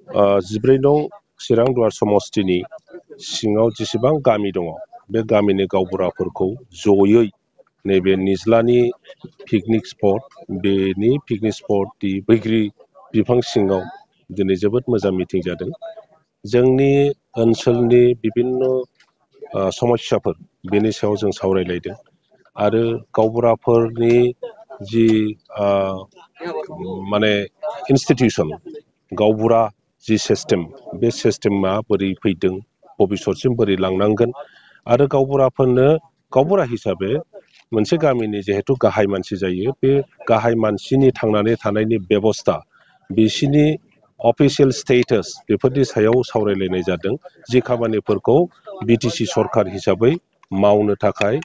14 नं चिरां दुवार समष्टिनि सिङाव जेसेबां गामि दङ बे गामिनि गावबुराफोरखौ जयै नैबे निज्लानि पिकनिक स्पट बेनि पिकनिक स्पट बैग्रि बिफां सिङाव दिनै जोबोद मोजां मिटिं जादों। जोंनि ओनसोलनि बिभिन्न समस्याफोर बेनि सायाव जों सावरायलायदों आरो गावबुराफोरनि जि माने इन्स्टिटिउसन गावबुरा जि सिस्टेम बे सिस्टेमा बोरै फैदों भबिष्यतसिम बोरै लांनांगोन आरो गावबुराफोरनो गावबुरा हिसाबै मोनसे गामिनि जिहेतु गाहाय मानसि जायो बे गाहाय मानसिनि थांनानै थानायनि बेबस्था बिसिनि अफिसियेल स्टेटास बेफोरनि सायाव सावरायलायनाय जादों। जि खामानिफोरखौ बिटिसि सरकार हिसाबै मावनो थाखाय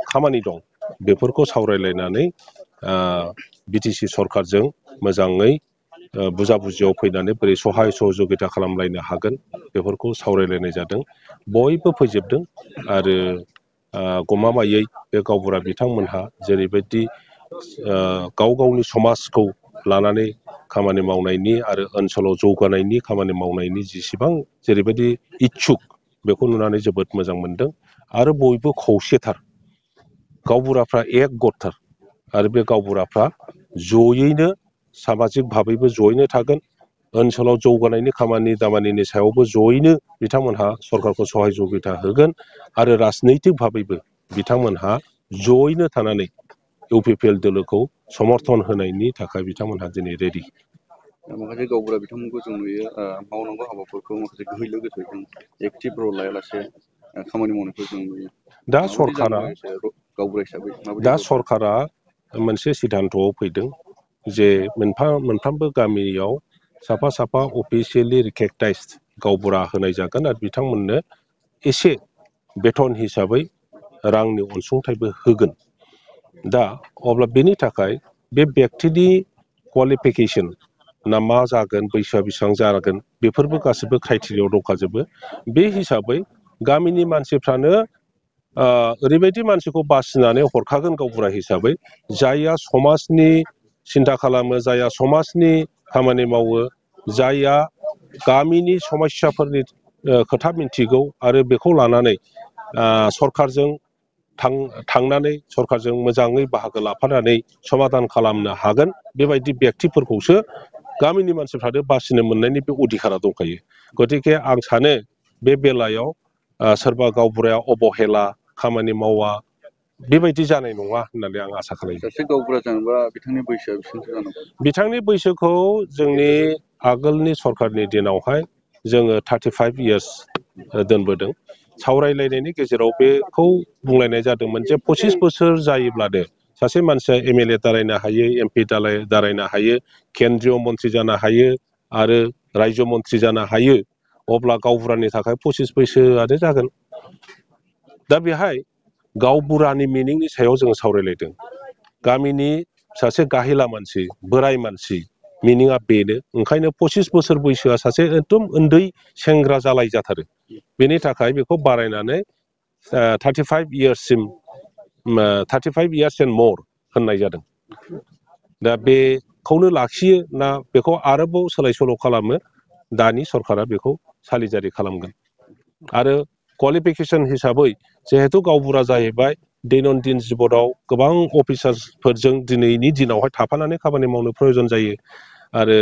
खामानि दं बेफोरखौ सावरायलायनानै बिटिसि सरकारजों मोजाङै बुजा बुजियाव फैनानै बोरै सहाय सहजुगिता खालामलायनो हागोन बेफोरखौ सावरायलायनाय जादों। बयबो फैजोबदों आरो गमामायै बे गावबुरा बिथांमोनहा जेरैबायदि गाव गावनि समाजखौ लानानै खामानि मावनायनि आरो ओनसोलाव जौगानायनि खामानि मावनायनि जेसेबां जेरैबायदि इच्छुक बेखौ नुनानै जोबोद मोजां मोनदों आरो बयबो खौसेथार गावबुराफ्रा एक गथथार आरो बे गावबुराफ्रा जयैनो सामाजिक भाबैबो जयैनो थागोन ओनसोलाव जौगानायनि खामानि दामानिनि सायावबो जयैनो बिथांमोनहा सरकारखौ सहाय जगिता होगोन आरो राजनैतिक भाबैबो बिथांमोनहा जयैनो थानानै इउपिपिएल दोलोखौ समर्थन होनायनि थाखाय बिथांमोनहा दिनै रेडि। माखासे गावबुरा बिथांमोनखौ जों नुयो मावनांगौ हाबाफोरखौ माखासे गोहैलो गोथौजों एक्टिभ रल लायालासे खामानि मावनायखौ जों नुयो। दा सरकारा मोनसे सिद्धान्तआव फैदों जे मोनफ्रोमबो गामियाव साफा साफा अफिसियेलि रिकगनाइज्ड गावबुरा होनाय जागोन आरो बिथांमोननो एसे बेथन हिसाबै रांनि अनसुंथाइबो होगोन। दा अब्ला बेनि थाखाय बे व्यक्तिनि क्वालिफिकेसन ना मा जागोन बैसोआ बेसेबां जागोन बेफोरबो गासिबो क्राइटेरियाव दंखाजोबो। बे हिसाबै गामिनि मानसिफ्रानो ओरैबायदि मानसिखौ बासिनानै हरखागोन गावबुरा हिसाबै जायहा समाजनि सिन्था खालामो जायहा समाजनि खामानि मावो जायहा गामिनि समस्याफोरनि खोथा मिन्थिगौ आरो बेखौ लानानै सरकारजों थांनानै सरकारजों मोजाङै बाहागो लाफानानै समाधान खालामनो हागोन बेबायदि व्यक्तिफोरखौसो गामिनि मानसिफ्रानो बासिनो मोननायनि बे अधिकारा दंखायो। गतिके आं सानो बे बेलायाव सोरबा गावबुराया अबहेला खामानि मावा बेबायदि जानाय नङा होननानै आं आसा खालामो। सासे गावबुरा जानोबा बिथांनि बैसोआ बेसेबांसो जानांगौ? बिथांनि बैसोखौ जोंनि आगोलनि सरकारनि दिनावहाय जोङो 35 इयार्स दोनबोदों। सावरायलायनायनि गेजेराव बेखौ बुंलायनाय जादोंमोन जे 25 बोसोर जायोब्लानो सासे मानसिया एमएलए दारायनो हायो एमपि दारायनो हायो केन्द्रीय मन्त्रि जानो हायो आरो रायजो मन्त्रि जानो हायो अब्ला गावबुरानि थाखाय 25 बैसोआनो जागोन। दा बेहाय गावबुरानि मिनिंनि सायाव जोङो सावरायलायदों। गामिनि सासे गाहेला मानसि बोराय मानसि मिनिङा बेनो ओंखायनो 25 बोसोर बैसोआ सासे एकदम उन्दै सेंग्रा जालाय जाथारो। बेनि थाखाय बेखौ बारायनानै 35 इयार्ससिम 35 इयार्स एन्ड मर होननाय जादों। दा बेखौनो लाखियो ना बेखौ आरोबाव सोलाय सोल' खालामो दानि सरकारा बेखौ सालिजारि खालामगोन। आरो क्वालिफिकेसन हिसाबै जिहेतु गावबुरा जाहैबाय दैनन्दिन जिबनाव गोबां अफिसार्सफोरजों दिनैनि दिनावहाय थाफानानै खामानि मावनो प्रयजन जायो आरो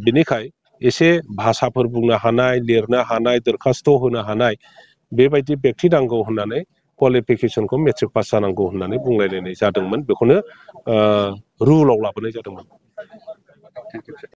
बिनिखाय एसे भाषाफोर बुंनो हानाय लिरनो हानाय दरखास्त' होनो हानाय बेबायदि व्यक्ति नांगौ होननानै क्वालिफिकेसनखौ मेट्रिक पास जानांगौ होननानै बुंलायलायनाय जादोंमोन। बेखौनो रुलाव लाबोनाय जादोंमोन।